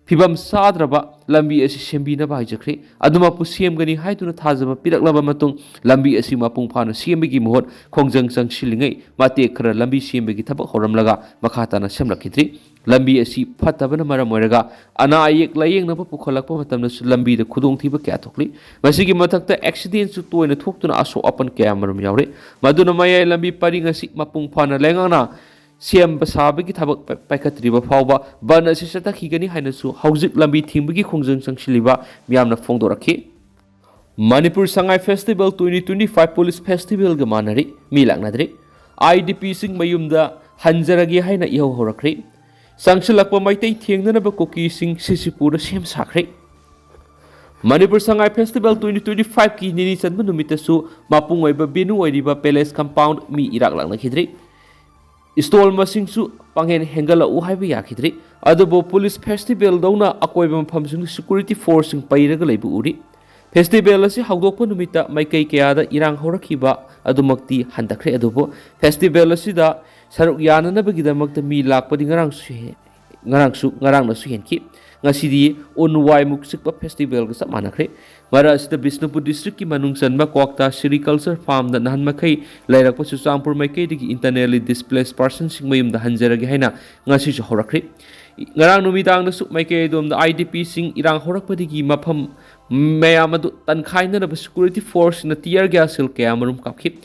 ꯐꯤꯕꯝ ꯆꯥꯗ꯭ꯔꯕ ꯂꯝꯕꯤ ꯑꯁꯤ ꯁꯦꯝꯕꯤꯅꯕ ꯍꯥꯏꯖꯈ꯭ꯔꯦ꯫ ꯑꯗꯨꯃꯛꯄꯨ ꯁꯦꯝꯒꯅꯤ ꯍꯥꯏꯗꯨꯅ ꯊꯥꯖꯕ ꯄꯤꯔꯛꯂꯕ ꯃꯇꯨꯡ ꯂꯝꯕꯤ ꯑꯁꯤ ꯃꯄꯨꯡ ꯐꯥꯅ ꯁꯦꯝꯕꯒꯤ ꯃꯍꯨꯠ ꯈꯣꯡꯖꯪ ꯆꯪꯁꯤꯜꯂꯤꯉꯩ ꯃꯇꯦꯛ ꯈꯔ ꯂꯝꯕꯤ ꯁꯦꯝꯕꯒꯤ ꯊꯕꯛ ꯍꯧꯔꯝꯂꯒ ꯃꯈꯥ ꯇꯥꯅ ꯁꯦꯝꯂꯛꯈꯤꯗ꯭ꯔꯤ꯫ ꯂꯝꯕꯤ ꯑꯁꯤ ꯐꯠꯇꯕꯅ ꯃꯔꯝ ꯑꯣꯏꯔꯒ ꯑꯅꯥ ꯑꯌꯦꯛ ꯂꯥꯌꯦꯡꯅꯕ ꯄꯨꯈꯠꯂꯛꯄ ꯃꯇꯝꯗꯁꯨ ꯂꯝꯕꯤꯗ ꯈꯨꯗꯣꯡꯊꯤꯕ ꯀꯌꯥ ꯊꯣꯛꯂꯤ꯫ ꯃꯁꯤꯒꯤ ꯃꯊꯛꯇ ꯑꯦꯛꯁꯤꯗꯦꯟꯁꯨ ꯇꯣꯏꯅ ꯊꯣꯛꯇꯨꯅ ꯑꯁꯣꯛ ꯑꯄꯟ ꯀꯌꯥ ꯃꯔꯨꯝ ꯌꯥꯎꯔꯤ꯫ ꯃꯗꯨꯅ ꯃꯌꯥꯏ ꯂꯝꯕꯤ ꯄꯔꯤꯡ ꯑꯁꯤ ꯃꯄꯨꯡ ꯐꯥꯅ ꯂꯩꯉꯥꯛꯅ ꯁꯦꯝꯕ ꯁꯥꯕꯒꯤ ꯊꯕꯛ ꯄꯥꯏ-, ꯄꯥꯏꯈꯠꯇ꯭ꯔꯤꯕ ꯐꯥꯎꯕ ꯕꯟ ꯑꯁꯤ ꯆꯠꯊꯈꯤꯒꯅꯤ ꯍꯥꯏꯅꯁꯨ ꯍꯧꯖꯤꯛ ꯂꯝꯕꯤ ꯊꯤꯡꯕꯒꯤ ꯈꯣꯡꯖꯪ ꯆꯪꯁꯤꯜꯂꯤꯕ ꯃꯤꯌꯥꯝꯅ ꯐꯣꯡꯗꯣꯔꯛꯈꯤ꯫ Manipur Sangai festival twenty twenty five police ꯐꯦꯁꯇꯤꯚꯦꯜꯒ ꯃꯥꯟꯅꯔꯤ, ꯃꯤ ꯂꯥꯛꯅꯗ꯭ꯔꯤ꯫ IDPꯁꯤꯡ ꯃꯌꯨꯝꯗ ꯍꯟꯖꯔꯒꯦ ꯍꯥꯏꯅ ꯏꯍꯧ ꯍꯧꯔꯛꯈ꯭ꯔꯦ꯫ ꯆꯪꯁꯤꯜꯂꯛꯄ ꯃꯩꯇꯩ ꯊꯦꯡꯅꯅꯕ ꯀꯨꯀꯤꯁꯤꯡ ꯁꯤꯁꯤꯄꯨꯔꯗ ꯁꯦꯝ ꯁꯥꯈ꯭ꯔꯦ꯫ Manipur Sangai festival twenty twenty fiveꯀꯤ ꯅꯤꯅꯤ ꯆꯟꯕ ꯅꯨꯃꯤꯠꯇꯁꯨ ꯃꯄꯨꯡ ꯑꯣꯏꯕ ꯚꯦꯅꯨ ꯑꯣꯏꯔꯤꯕ ꯄꯦꯂꯦꯁ ꯀꯝꯄꯥꯎꯟ ꯃꯤ ꯏꯔꯥꯛ ꯂꯥꯛꯅꯈꯤꯗ꯭ꯔꯤ꯫ ꯏꯁꯇꯣꯜ ꯃꯁꯤꯡꯁꯨ ꯄꯥꯡꯍꯦꯟ ꯍꯦꯟꯒꯠꯂꯛꯎ ꯍꯥꯏꯕ ꯌꯥꯈꯤꯗ꯭ꯔꯤ꯫ ꯑꯗꯨꯕꯨ ꯄꯨꯂꯤꯁ ꯐꯦꯁꯇꯤꯚꯦꯜꯗꯧꯅ ꯑꯀꯣꯏꯕ ꯃꯐꯝꯁꯤꯡꯗ ꯁꯦꯀ꯭ꯌꯨꯔꯤꯇꯤ ꯐꯣꯔꯁꯁꯤꯡ ꯄꯩꯔꯒ ꯂꯩꯕ ꯎꯔꯤ꯫ ꯐꯦꯁꯇꯤꯚꯦꯜ ꯑꯁꯤ ꯍꯧꯗꯣꯛꯄ ꯅꯨꯃꯤꯠꯇ ꯃꯥꯏꯀꯩ ꯀꯌꯥꯗ ꯏꯔꯥꯡ ꯍꯧꯔꯛꯈꯤꯕ ꯑꯗꯨꯃꯛꯇꯤ ꯍꯟꯊꯈ꯭ꯔꯦ, ꯑꯗꯨꯕꯨ ꯐꯦꯁꯇꯤꯚꯦꯜ ꯑꯁꯤꯗ ꯁꯔꯨꯛ ꯌꯥꯅꯅꯕꯒꯤꯗꯃꯛꯇ ꯃꯤ ꯂꯥꯛꯄꯗꯤ ꯉꯔꯥꯡꯁꯨ ꯍꯦ-, ꯉꯔꯥꯡꯁꯨ, ꯉꯔꯥꯡꯅꯁꯨ ꯍꯦꯟꯈꯤ꯫ ꯉꯁꯤꯗꯤ ꯎꯟ ꯋꯥꯏꯃꯨꯛ ꯆꯤꯛꯄ ꯐꯦꯁꯇꯤꯚꯦꯜꯒ ꯆꯞ ꯃꯥꯟꯅꯈ꯭ꯔꯦ꯫ ꯃꯔꯛ ꯑꯁꯤꯗ ꯕꯤꯁꯅꯨꯄꯨꯔ ꯗꯤꯁꯇ꯭ꯔꯤꯛꯀꯤ ꯃꯅꯨꯡ ꯆꯟꯕ ꯀ꯭ꯋꯥꯛꯇꯥ ꯁꯤꯔꯤꯀꯜꯆꯔ ꯐꯥꯔꯝꯗ ꯅꯍꯥꯟ ꯃꯈꯩ ꯂꯩꯔꯛꯄ ꯆꯨꯔꯆꯥꯟꯄꯨꯔ ꯃꯥꯏꯀꯩꯗꯒꯤ internally displaced personꯁꯤꯡ ꯃꯌꯨꯝꯗ ꯍꯟꯖꯔꯒꯦ ꯍꯥꯏꯅ ꯉꯁꯤꯁꯨ ꯍꯧꯔꯛꯈ꯭ꯔꯦ꯫ ꯉꯔꯥꯡ ꯅꯨꯃꯤꯗꯥꯡꯗꯁꯨ ꯃꯥꯏꯀꯩ ꯑꯗꯣꯝꯗ IDPꯁꯤꯡ ꯏꯔꯥꯡ ꯍꯧꯔꯛꯄꯗꯒꯤ ꯃꯐꯝ ꯃꯌꯥꯝ ꯑꯗꯨ ꯇꯟꯈꯥꯏꯅꯅꯕ ꯁꯦꯀ꯭ꯌꯨꯔꯤꯇꯤ ꯐꯣꯔꯁꯅ tear gas shell ꯀꯌꯥ ꯃꯔꯨꯝ ꯀꯥꯞꯈꯤ꯫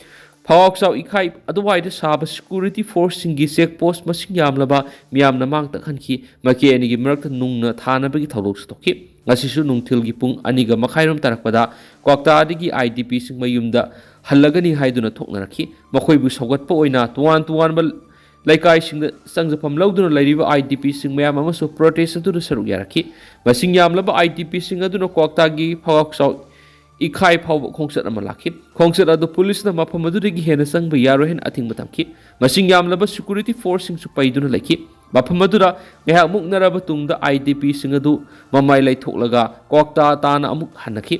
ꯐꯥꯎꯆꯥꯎ ꯏꯈꯥꯏ ꯑꯗꯨꯋꯥꯏꯗ ꯁꯥꯕ ꯁꯦꯀ꯭ꯌꯨꯔꯤꯇꯤ ꯐꯣꯔꯁꯁꯤꯡꯒꯤ ꯆꯦꯛ ꯄꯣꯁ ꯃꯁꯤꯡ ꯌꯥꯝꯂꯕ ꯃꯤꯌꯥꯝꯅ ꯃꯥꯡ ꯇꯥꯛꯍꯟꯈꯤ꯫ ꯃꯥꯏꯀꯩ ꯑꯅꯤꯒꯤ ꯃꯔꯛꯇ ꯅꯨꯡꯅ ꯊꯥꯅꯕꯒꯤ ꯊꯧꯗꯣꯛꯁꯨ ꯊꯣꯛꯈꯤ꯫ ꯉꯁꯤꯁꯨ ꯅꯨꯡꯊꯤꯜꯒꯤ ꯄꯨꯡ ꯑꯅꯤꯒ ꯃꯈꯥꯏꯔꯣꯝ ꯇꯥꯔꯛꯄꯗ ꯀ꯭ꯋꯥꯛꯇꯥꯗꯒꯤ IDPꯁꯤꯡ ꯃꯌꯨꯝꯗ ꯍꯜꯂꯒꯅꯤ ꯍꯥꯏꯗꯨꯅ ꯊꯣꯛꯅꯔꯛꯈꯤ꯫ ꯃꯈꯣꯏꯕꯨ ꯁꯧꯒꯠꯄ ꯑꯣꯏꯅ ꯇꯣꯉꯥꯟ ꯇꯣꯉꯥꯟꯕ ꯂꯩꯀꯥꯏꯁꯤꯡꯗ ꯆꯪꯖꯐꯝ ꯂꯧꯗꯨꯅ ꯂꯩꯔꯤꯕ IDPꯁꯤꯡ ꯃꯌꯥꯝ ꯑꯃꯁꯨ ꯄ꯭ꯔꯣꯇꯦꯁ ꯑꯗꯨꯗ ꯁꯔꯨꯛ ꯌꯥꯔꯛꯈꯤ꯫ ꯃꯁꯤꯡ ꯌꯥꯝꯂꯕ IDPꯁꯤꯡ ꯑꯗꯨꯅ ꯀ꯭ꯋꯥꯛꯇꯥꯒꯤ ꯐꯥꯎꯆꯥꯎ ꯏꯈꯥꯏ ꯐꯥꯎꯕ ꯈꯣꯡꯆꯠ ꯑꯃ ꯂꯥꯛꯈꯤ꯫ ꯈꯣꯡꯆꯠ ꯑꯗꯨ ꯄꯨꯂꯤꯁꯅ ꯃꯐꯝ ꯑꯗꯨꯗꯒꯤ ꯍꯦꯟꯅ ꯆꯪꯕ ꯌꯥꯔꯣꯏ ꯍꯥꯏꯅ ꯑꯊꯤꯡꯕ ꯊꯝꯈꯤ꯫ ꯃꯁꯤꯡ ꯌꯥꯝꯂꯕ ꯁꯦꯀ꯭ꯌꯨꯔꯤꯇꯤ ꯐꯣꯔꯁꯁꯤꯡꯁꯨ ꯄꯩꯗꯨꯅ ꯂꯩꯈꯤ꯫ ꯃꯐꯝ ꯑꯗꯨꯗ ꯉꯥꯏꯍꯥꯛ ꯃꯨꯛꯅꯔꯕ ꯇꯨꯡꯗ IDPꯁꯤꯡ ꯑꯗꯨ ꯃꯃꯥꯏ ꯂꯩꯊꯣꯛꯂꯒ ꯀ꯭ꯋꯥꯛꯇꯥ ꯇꯥꯅ ꯑꯃꯨꯛ ꯍꯟꯅꯈꯤ꯫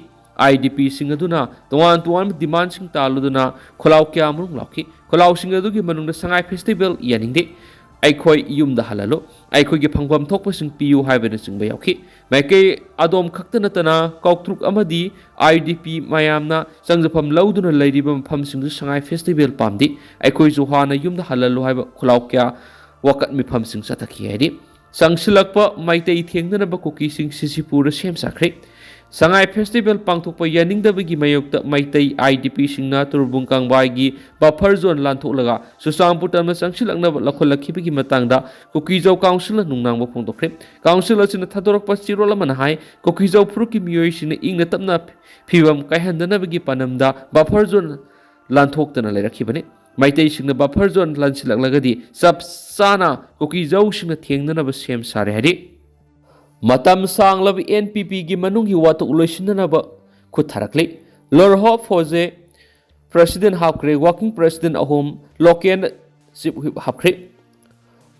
IDPꯁꯤꯡ ꯑꯗꯨꯅ ꯇꯣꯉꯥꯟ ꯇꯣꯉꯥꯟꯕ ꯗꯤꯃꯥꯟꯁꯤꯡ ꯇꯥꯜꯂꯨꯗꯨꯅ ꯈꯣꯜꯂꯥꯎ ꯀꯌꯥ ꯃꯔꯨꯝ ꯂꯥꯎꯈꯤ꯫ ꯈꯣꯜꯂꯥꯎꯁꯤꯡ ꯑꯗꯨꯒꯤ ꯃꯅꯨꯡꯗ ꯁꯉꯥꯏ ꯐꯦꯁꯇꯤꯚꯦꯜ ꯌꯥꯅꯤꯡꯗꯦ, "ꯑꯩꯈꯣꯏ ꯌꯨꯝꯗ ꯍꯜꯍꯜꯂꯨ, ꯑꯩꯈꯣꯏꯒꯤ ꯐꯪꯐꯝ ꯊꯣꯛꯄꯁꯤꯡ ꯄꯤꯌꯨ" ꯍꯥꯏꯕꯅꯆꯤꯡꯕ ꯌꯥꯎꯈꯤ꯫ ꯃꯥꯏꯀꯩ ꯑꯗꯣꯝ ꯈꯛꯇ ꯅꯠꯇꯅ ꯀꯥꯎꯇ꯭ꯔꯨꯛ ꯑꯃꯗꯤ IDP ꯃꯌꯥꯝꯅ ꯆꯪꯖꯐꯝ ꯂꯧꯗꯨꯅ ꯂꯩꯔꯤꯕ ꯃꯐꯝꯁꯤꯡꯗꯨ ꯁꯉꯥꯏ ꯐꯦꯁꯇꯤꯚꯦꯜ ꯄꯥꯝꯗꯦ, "ꯑꯩꯈꯣꯏꯁꯨ ꯍꯥꯟꯅ ꯌꯨꯝꯗ ꯍꯜꯍꯜꯂꯨ" ꯍꯥꯏꯕ ꯈꯨꯜꯂꯥꯎ ꯀꯌꯥ ꯋꯥꯀꯠ ꯃꯤꯐꯝꯁꯤꯡ ꯆꯠꯊꯈꯤ ꯍꯥꯏꯔꯤ꯫ ꯆꯪꯁꯤꯜꯂꯛꯄ ꯃꯩꯇꯩ ꯊꯦꯡꯅꯅꯕ ꯀꯨꯀꯤꯁꯤꯡ CCPꯗ ꯁꯦꯝ ꯁꯥꯈ꯭ꯔꯦ꯫ ꯁꯉꯥꯏ ꯐꯦꯁꯇꯤꯚꯦꯜ ꯄꯥꯡꯊꯣꯛꯄ ꯌꯥꯅꯤꯡꯗꯕꯒꯤ ꯃꯥꯌꯣꯛꯇ ꯃꯩꯇꯩ IDPꯁꯤꯡꯅ ꯇꯨꯔꯕꯨꯡ ꯀꯥꯡꯕꯥꯏꯒꯤ buffer zone ꯂꯥꯟꯊꯣꯛꯂꯒ ꯆꯨꯔꯆꯥꯟꯄꯨꯔ ꯇꯝꯅ ꯆꯪꯁꯤꯜꯂꯛꯅꯕ ꯂꯧꯈꯠꯂꯛꯈꯤꯕꯒꯤ ꯃꯇꯥꯡꯗ ꯀꯨꯀꯤꯖꯧ ꯀꯥꯎꯟꯁꯤꯜꯅ ꯅꯨꯡꯅꯥꯡꯕ ꯐꯣꯡꯗꯣꯛꯈ꯭ꯔꯦ꯫ ꯀꯥꯎꯟꯁꯤꯜ ꯑꯁꯤꯅ ꯊꯥꯗꯣꯔꯛꯄ ꯆꯦꯔꯣꯜ ꯑꯃꯅ ꯍꯥꯏ, ꯀꯨꯀꯤꯖꯧ ꯐꯨꯔꯨꯞꯀꯤ ꯃꯤꯑꯣꯏꯁꯤꯡꯅ ꯏꯪꯅ ꯇꯞꯅ ꯐꯤꯕꯝ ꯀꯥꯏꯍꯟꯗꯅꯕꯒꯤ ꯄꯥꯟꯗꯝꯗ buffer zone ꯂꯥꯟꯊꯣꯛꯇꯅ ꯂꯩꯔꯛꯈꯤꯕꯅꯤ꯫ ꯃꯩꯇꯩꯁꯤꯡꯅ buffer zone ꯂꯥꯟꯁꯤꯜꯂꯛꯂꯒꯗꯤ ꯆꯞ ꯆꯥꯅ ꯀꯨꯀꯤꯖꯧꯁꯤꯡꯅ ꯊꯦꯡꯅꯅꯕ ꯁꯦꯝ ꯁꯥꯔꯦ ꯍꯥꯏꯔꯤ꯫ ꯃꯇꯝ ꯁꯥꯡꯂꯕ NPPꯒꯤ ꯃꯅꯨꯡꯒꯤ ꯋꯥꯊꯣꯛ ꯂꯣꯏꯁꯤꯟꯅꯅꯕ ꯈꯨꯠ ꯊꯥꯔꯛꯂꯤ꯫ ꯂꯣꯔꯍꯣ ꯐꯣꯖꯦ president ꯍꯥꯞꯈ꯭ꯔꯦ, working president ꯑꯍꯨꯝ, local chief whip ꯍꯥꯞꯈ꯭ꯔꯦ꯫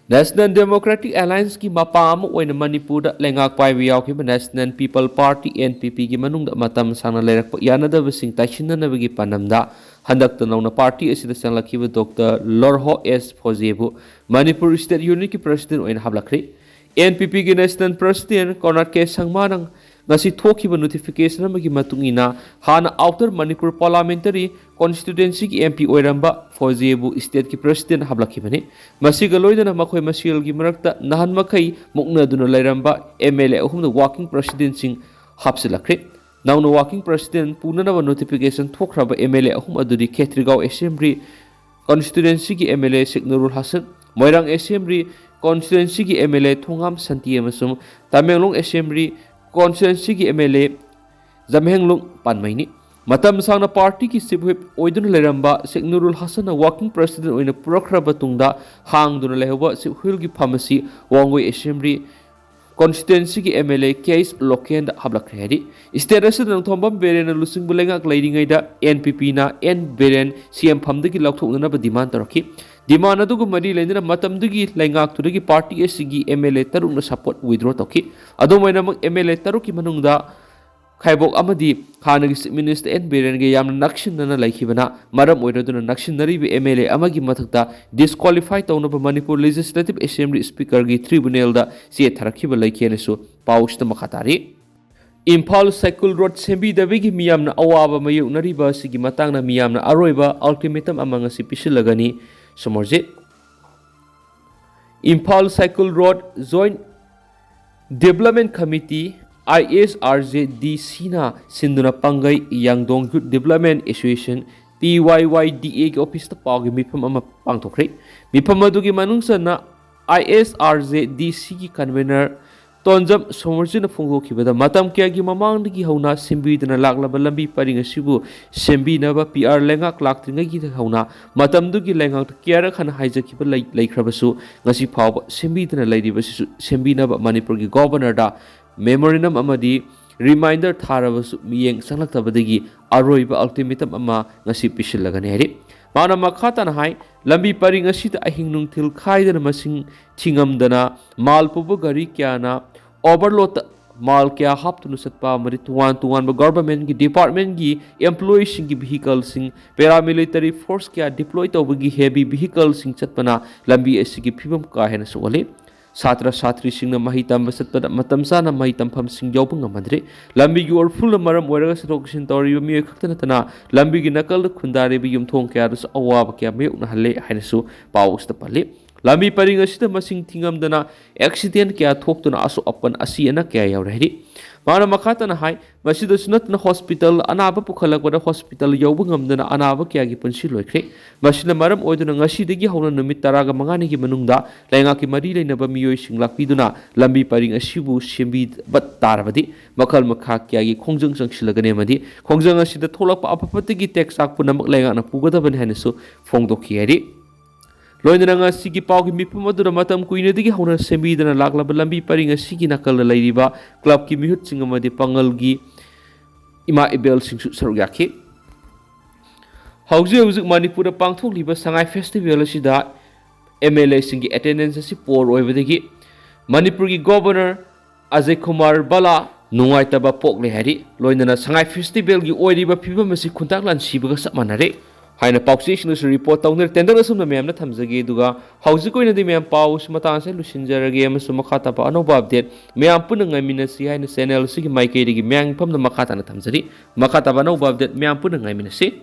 National Democratic Allianceꯀꯤ ꯃꯄꯥ ꯑꯃ ꯑꯣꯏꯅ ꯃꯅꯤꯄꯨꯔꯗ ꯂꯩꯉꯥꯛ ꯄꯥꯏꯕ ꯌꯥꯎꯈꯤꯕ National People Party, NPPꯒꯤ ꯃꯅꯨꯡꯗ ꯃꯇꯝ ꯁꯥꯡꯅ ꯂꯩꯔꯛꯄ ꯌꯥꯅꯗꯕꯁꯤꯡ ꯇꯥꯏꯁꯤꯟꯅꯅꯕꯒꯤ ꯄꯥꯟꯗꯝꯗ ꯍꯟꯗꯛꯇ ꯅꯧꯅ party ꯑꯁꯤꯗ ꯆꯪꯂꯛꯈꯤꯕ Doctor ꯂꯣꯔꯍꯣ ꯑꯦꯁ ꯐꯣꯖꯦꯕꯨ ꯃꯅꯤꯄꯨꯔ State Unitꯀꯤ president ꯑꯣꯏꯅ ꯍꯥꯞꯂꯛꯈ꯭ꯔꯦ꯫ NPPꯒꯤ National President Conrad K ꯁꯪꯃꯥꯅ ꯉꯁꯤ ꯊꯣꯛꯈꯤꯕ notification ꯑꯃꯒꯤ ꯃꯇꯨꯡ ꯏꯟꯅ, ꯍꯥꯟꯅ Outer Manipur Parliamentary Constituencyꯒꯤ MP ꯑꯣꯏꯔꯝꯕ ꯐꯣꯖꯦꯕꯨ stateꯀꯤ president ꯍꯥꯞꯂꯛꯈꯤꯕꯅꯤ꯫ ꯃꯁꯤꯒ ꯂꯣꯏꯅꯅ ꯃꯈꯣꯏ ꯃꯁꯦꯜꯒꯤ ꯃꯔꯛꯇ ꯅꯍꯥꯟ ꯃꯈꯩ ꯃꯨꯛꯅꯗꯨꯅ ꯂꯩꯔꯝꯕ MLA ꯑꯍꯨꯝꯗ working presidentꯁꯤꯡ ꯍꯥꯞꯆꯤꯜꯂꯛꯈ꯭ꯔꯦ꯫ ꯅꯧꯅ working president ꯄꯨꯅꯅꯕ notification ꯊꯣꯛꯈ꯭ꯔꯕ MLA ꯑꯍꯨꯝ ꯑꯗꯨꯗꯤ ꯈꯦꯇ꯭ꯔꯤꯒꯥꯎ Assembly Constituencyꯒꯤ MLA ꯁꯦꯛ ꯅꯨꯔꯨꯜ ꯍꯁꯟ, ꯃꯣꯏꯔꯥꯡ Assembly Constituencyꯒꯤ MLA ꯊꯣꯉꯥꯝ ꯁꯟꯇꯤ ꯑꯃꯁꯨꯡ ꯇꯃꯦꯡꯂꯣꯡ Assembly Constituencyꯒꯤ MLA ꯖꯝꯍꯦꯡꯂꯨꯡ ꯄꯥꯟꯃꯩꯅꯤ꯫ ꯃꯇꯝ ꯁꯥꯡꯅ partyꯒꯤ chief whip ꯑꯣꯏꯗꯨꯅ ꯂꯩꯔꯝꯕ ꯁꯦꯛ ꯅꯨꯔꯨꯜ ꯍꯁꯟꯅ working president ꯑꯣꯏꯅ ꯄꯨꯔꯛꯈ꯭ꯔꯕ ꯇꯨꯡꯗ, ꯍꯥꯡꯗꯨꯅ ꯂꯩꯍꯧꯕ chief whipꯀꯤ ꯐꯝ ꯑꯁꯤ ꯋꯥꯡꯒꯣꯏ Assembly Constituencyꯒꯤ MLA ꯀꯦ ꯑꯩꯆ ꯂꯣꯀꯦꯟꯗ ꯍꯥꯞꯂꯛꯈ꯭ꯔꯦ ꯍꯥꯏꯔꯤ꯫ State ꯑꯁꯤꯗ ꯅꯣꯡꯊꯣꯝꯕꯝ ꯕꯤꯔꯦꯟꯅ ꯂꯨꯆꯤꯡꯕ ꯂꯩꯉꯥꯛ ꯂꯩꯔꯤꯉꯩꯗ NPPꯅ ꯑꯦꯟ ꯕꯤꯔꯦꯟ CM ꯐꯝꯗꯒꯤ ꯂꯧꯊꯣꯛꯅꯅꯕ demand ꯇꯧꯔꯛꯈꯤ꯫ Demand ꯑꯗꯨꯒ ꯃꯔꯤ ꯂꯩꯅꯅ ꯃꯇꯝꯗꯨꯒꯤ ꯂꯩꯉꯥꯛꯇꯨꯗꯒꯤ party ꯑꯁꯤꯒꯤ MLA ꯇꯔꯨꯛꯅ support withdraw ꯇꯧꯈꯤ꯫ ꯑꯗꯨꯝ ꯑꯣꯏꯅꯃꯛ, MLA ꯇꯔꯨꯛꯀꯤ ꯃꯅꯨꯡꯗ ꯈꯥꯏꯕꯣꯛ ꯑꯃꯗꯤ ꯍꯥꯟꯅꯒꯤ Chief Minister ꯑꯦꯟ ꯕꯤꯔꯦꯟꯒ ꯌꯥꯝꯅ ꯅꯛꯁꯤꯟꯅꯅ ꯂꯩꯈꯤꯕꯅ ꯃꯔꯝ ꯑꯣꯏꯔꯗꯨꯅ ꯅꯛꯁꯤꯟꯅꯔꯤꯕ M L A ꯑꯃꯒꯤ ꯃꯊꯛꯇ disqualify ꯇꯧꯅꯕ ꯃꯅꯤꯄꯨꯔ Legislative Assembly Speakerꯒꯤ tribunalꯗ ꯆꯦ ꯊꯥꯔꯛꯈꯤꯕ ꯂꯩꯈꯤ ꯍꯥꯏꯅꯁꯨ ꯄꯥꯎꯁꯤꯗ ꯃꯈꯥ ꯇꯥꯔꯤ꯫ ꯏꯝꯐꯥꯜ ꯁꯥꯏꯀꯜ ꯔꯣꯗ ꯁꯦꯝꯕꯤꯗꯕꯒꯤ ꯃꯤꯌꯥꯝꯅ ꯑꯋꯥꯕ ꯃꯥꯌꯣꯛꯅꯔꯤꯕ ꯑꯁꯤꯒꯤ ꯃꯇꯥꯡꯗ ꯃꯤꯌꯥꯝꯅ ꯑꯔꯣꯏꯕ ultimatum ꯑꯃ ꯉꯁꯤ ꯄꯤꯁꯤꯜꯂꯒꯅꯤ꯫ Somorjit. Imphal cycle road Joint Development Committee, ISRJDCꯅ ꯁꯤꯟꯗꯨꯅ ꯄꯥꯡꯒꯩ ꯌꯥꯡꯗꯣꯡ Youth Development Association, TYYDAꯒꯤ officeꯇ ꯄꯥꯎꯒꯤ ꯃꯤꯐꯝ ꯑꯃ ꯄꯥꯡꯊꯣꯛꯈ꯭ꯔꯦ꯫ ꯃꯤꯐꯝ ꯑꯗꯨꯒꯤ ꯃꯅꯨꯡ ꯆꯟꯅ ISRJDCꯒꯤ convener ꯇꯣꯟꯖꯝ ꯁꯣꯃꯣꯔꯖꯤꯠꯅ ꯐꯣꯡꯗꯣꯛꯈꯤꯕꯗ, ꯃꯇꯝ ꯀꯌꯥꯒꯤ ꯃꯃꯥꯡꯗꯒꯤ ꯍꯧꯅ ꯁꯦꯝꯕꯤꯗꯨꯅ ꯂꯥꯛꯂꯕ ꯂꯝꯕꯤ ꯄꯔꯤꯡ ꯑꯁꯤꯕꯨ ꯁꯦꯝꯕꯤꯅꯕ PR ꯂꯩꯉꯥꯛ ꯂꯥꯛꯇ꯭ꯔꯤꯉꯩꯒꯤ ꯍꯧꯅ ꯃꯇꯝꯗꯨꯒꯤ ꯂꯩꯉꯥꯛꯇ ꯀꯌꯥꯔꯛ ꯍꯟꯅ ꯍꯥꯏꯖꯈꯤꯕ ꯂꯩ-, ꯂꯩꯈ꯭ꯔꯕꯁꯨ ꯉꯁꯤ ꯐꯥꯎꯕ ꯁꯦꯝꯕꯤꯗꯅ ꯂꯩꯔꯤꯕꯁꯤꯁꯨ ꯁꯦꯝꯕꯤꯅꯕ ꯃꯅꯤꯄꯨꯔꯒꯤ Governorꯗ memorandum ꯑꯃꯗꯤ reminder ꯊꯥꯔꯕꯁꯨ ꯃꯤꯠꯌꯦꯡ ꯆꯪꯂꯛꯇꯕꯗꯒꯤ ꯑꯔꯣꯏꯕ ultimatum ꯑꯃ ꯉꯁꯤ ꯄꯤꯁꯤꯜꯂꯒꯅꯤ ꯍꯥꯏꯔꯤ꯫ ꯃꯥꯅ ꯃꯈꯥ ꯇꯥꯅ ꯍꯥꯏ, ꯂꯝꯕꯤ ꯄꯔꯤꯡ ꯑꯁꯤꯗ ꯑꯍꯤꯡ ꯅꯨꯡꯊꯤꯜ ꯈꯥꯏꯗꯅ ꯃꯁꯤꯡ ꯊꯤꯉꯝꯗꯅ ꯃꯥꯜ ꯄꯨꯕ ꯒꯥꯔꯤ ꯀꯌꯥꯅ overloadꯇ ꯃꯥꯜ ꯀꯌꯥ ꯍꯥꯞꯇꯨꯅ ꯆꯠꯄ ꯑꯃꯗꯤ ꯇꯣꯉꯥꯟ ꯇꯣꯉꯥꯟꯕ governmentꯀꯤ departmentꯀꯤ employeeꯁꯤꯡꯒꯤ vehicleꯁꯤꯡ, paramilitary force ꯀꯌꯥ deploy ꯇꯧꯕꯒꯤ heavy vehicleꯁꯤꯡ ꯆꯠꯄꯅ ꯂꯝꯕꯤ ꯑꯁꯤꯒꯤ ꯐꯤꯕꯝ ꯀꯥ ꯍꯦꯟꯅ ꯁꯣꯛꯍꯜꯂꯤ꯫ ꯁꯥꯇ꯭ꯔ ꯁꯥꯇ꯭ꯔꯤꯁꯤꯡꯅ ꯃꯍꯩ ꯇꯝꯕ ꯆꯠꯄꯗ ꯃꯇꯝ ꯆꯥꯅ ꯃꯍꯩ ꯇꯝꯐꯝꯁꯤꯡ ꯌꯧꯕ ꯉꯝꯍꯟꯗ꯭ꯔꯦ꯫ ꯂꯝꯕꯤꯒꯤ ꯑꯣꯔꯐꯨꯜꯅ ꯃꯔꯝ ꯑꯣꯏꯔꯒ ꯆꯠꯊꯣꯛ ꯆꯠꯁꯤꯟ ꯇꯧꯔꯤꯕ ꯃꯤꯑꯣꯏ ꯈꯛꯇ ꯅꯠꯇꯅ ꯂꯝꯕꯤꯒꯤ ꯅꯥꯀꯜꯗ ꯈꯨꯟꯗꯥꯔꯤꯕ ꯌꯨꯝꯊꯣꯡ ꯀꯌꯥꯗꯁꯨ ꯑꯋꯥꯕ ꯀꯌꯥ ꯃꯥꯌꯣꯛꯅꯍꯜꯂꯦ ꯍꯥꯏꯅꯁꯨ ꯄꯥꯎ ꯑꯁꯤꯗ ꯄꯜꯂꯤ꯫ ꯂꯝꯕꯤ ꯄꯔꯤꯡ ꯑꯁꯤꯗ ꯃꯁꯤꯡ ꯊꯤꯉꯝꯗꯅ accident ꯀꯌꯥ ꯊꯣꯛꯇꯨꯅ ꯑꯁꯣꯛ ꯑꯄꯟ ꯑꯁꯤ ꯑꯅꯥ ꯀꯌꯥ ꯌꯥꯎꯔꯦ ꯍꯥꯏꯔꯤ꯫ ꯃꯥꯅ ꯃꯈꯥ ꯇꯥꯅ ꯍꯥꯏ, ꯃꯁꯤꯗꯁꯨ ꯅꯠꯇꯅ hospital ꯑꯅꯥꯕ ꯄꯨꯈꯠꯂꯛꯄꯗ hospital ꯌꯧꯕ ꯉꯝꯗꯅ ꯑꯅꯥꯕ ꯀꯌꯥꯒꯤ ꯄꯨꯟꯁꯤ ꯂꯣꯏꯈ꯭ꯔꯦ꯫ ꯃꯁꯤꯅ ꯃꯔꯝ ꯑꯣꯏꯗꯨꯅ ꯉꯁꯤꯗꯒꯤ ꯍꯧꯅ ꯅꯨꯃꯤꯠ ꯇꯔꯥꯒ ꯃꯉꯥꯅꯤꯒꯤ ꯃꯅꯨꯡꯗ ꯂꯩꯉꯥꯛꯀꯤ ꯃꯔꯤ ꯂꯩꯅꯕ ꯃꯤꯑꯣꯏꯁꯤꯡ ꯂꯥꯛꯄꯤꯗꯨꯅ ꯂꯝꯕꯤ ꯄꯔꯤꯡ ꯑꯁꯤꯕꯨ ꯁꯦꯝꯕꯤꯕ ꯇꯥꯔꯕꯗꯤ ꯃꯈꯜ ꯃꯈꯥ ꯀꯌꯥꯒꯤ ꯈꯣꯡꯖꯪ ꯆꯪꯁꯤꯜꯂꯒꯅꯤ ꯑꯃꯗꯤ ꯈꯣꯡꯖꯪ ꯑꯁꯤꯗ ꯊꯣꯛꯂꯛꯄ ꯑꯐ ꯐꯠꯇꯒꯤ ꯇꯦꯛꯆꯥꯛ ꯄꯨꯝꯅꯃꯛ ꯂꯩꯉꯥꯛꯅ ꯄꯨꯒꯗꯕꯅꯤ ꯍꯥꯏꯅꯁꯨ ꯐꯣꯡꯗꯣꯛꯈꯤ ꯍꯥꯏꯔꯤ꯫ ꯂꯣꯏꯅꯅ ꯉꯁꯤꯒꯤ ꯄꯥꯎꯒꯤ ꯃꯤꯐꯝ ꯑꯗꯨꯗ ꯃꯇꯝ ꯀꯨꯏꯅꯗꯒꯤ ꯍꯧꯅ ꯁꯦꯝꯕꯤꯗꯨꯅ ꯂꯥꯛꯂꯕ ꯂꯝꯕꯤ ꯄꯔꯤꯡ ꯑꯁꯤꯒꯤ ꯅꯥꯀꯜꯗ ꯂꯩꯔꯤꯕ clubꯀꯤ ꯃꯤꯍꯨꯠꯁꯤꯡ ꯑꯃꯗꯤ ꯄꯥꯡꯒꯜꯒꯤ ꯏꯃꯥ ꯏꯕꯦꯜꯁꯤꯡꯁꯨ ꯁꯔꯨꯛ ꯌꯥꯈꯤ꯫ ꯍꯧꯖꯤꯛ ꯍꯧꯖꯤꯛ ꯃꯅꯤꯄꯨꯔꯗ ꯄꯥꯡꯊꯣꯛꯂꯤꯕ ꯁꯉꯥꯏ festival ꯑꯁꯤꯗ MLAꯁꯤꯡꯒꯤ attendance ꯑꯁꯤ poor ꯑꯣꯏꯕꯗꯒꯤ ꯃꯅꯤꯄꯨꯔꯒꯤ Governor ꯑꯖꯌ ꯀꯨꯃꯥꯔ ꯕꯂꯥ ꯅꯨꯡꯉꯥꯏꯇꯕ ꯄꯣꯛꯂꯦ ꯍꯥꯏꯔꯤ꯫ ꯂꯣꯏꯅꯅ ꯁꯉꯥꯏ ꯐꯦꯁꯇꯤꯚꯦꯜꯒꯤ ꯑꯣꯏꯔꯤꯕ ꯐꯤꯕꯝ ꯑꯁꯤ ꯈꯨꯟꯇꯥꯛ ꯂꯥꯟꯁꯤꯕꯒ ꯆꯞ ꯃꯥꯟꯅꯔꯦ ꯍꯥꯏꯅ ꯄꯥꯎꯆꯦꯁꯤꯡꯅꯁꯨ ꯔꯤꯄꯣꯔꯠ ꯇꯧꯅꯔꯤ꯫ ꯇꯦꯟꯗꯔ ꯑꯁꯨꯝꯅ ꯃꯌꯥꯝꯅ ꯊꯝꯖꯒꯦ꯫ ꯑꯗꯨꯒ ꯍꯧꯖꯤꯛ ꯑꯣꯏꯅꯗꯤ ꯃꯌꯥꯝ ꯄꯥꯎ ꯑꯁꯤ ꯃꯇꯥꯡ ꯑꯁꯤꯗ ꯂꯣꯏꯁꯤꯟꯖꯔꯒꯦ ꯑꯃꯁꯨꯡ ꯃꯈꯥ ꯇꯥꯕ ꯑꯅꯧꯕ ꯑꯞꯗꯦꯠ ꯃꯌꯥꯝ ꯄꯨꯟꯅ ꯉꯥꯏꯃꯤꯟꯅꯁꯤ ꯍꯥꯏꯅ ꯆꯦꯅꯦꯜ ꯑꯁꯤꯒꯤ ꯃꯥꯏꯀꯩꯗꯒꯤ ꯃꯌꯥꯝꯒꯤ ꯃꯐꯝꯗ ꯃꯈꯥ ꯇꯥꯅ ꯊꯝꯖꯔꯤ꯫ ꯃꯈꯥ ꯇꯥꯕ ꯑꯅꯧꯕ ꯑꯞꯗꯦꯠ ꯃꯌꯥꯝ ꯄꯨꯟꯅ ꯉꯥꯏꯃꯤꯟꯅꯁꯤ꯫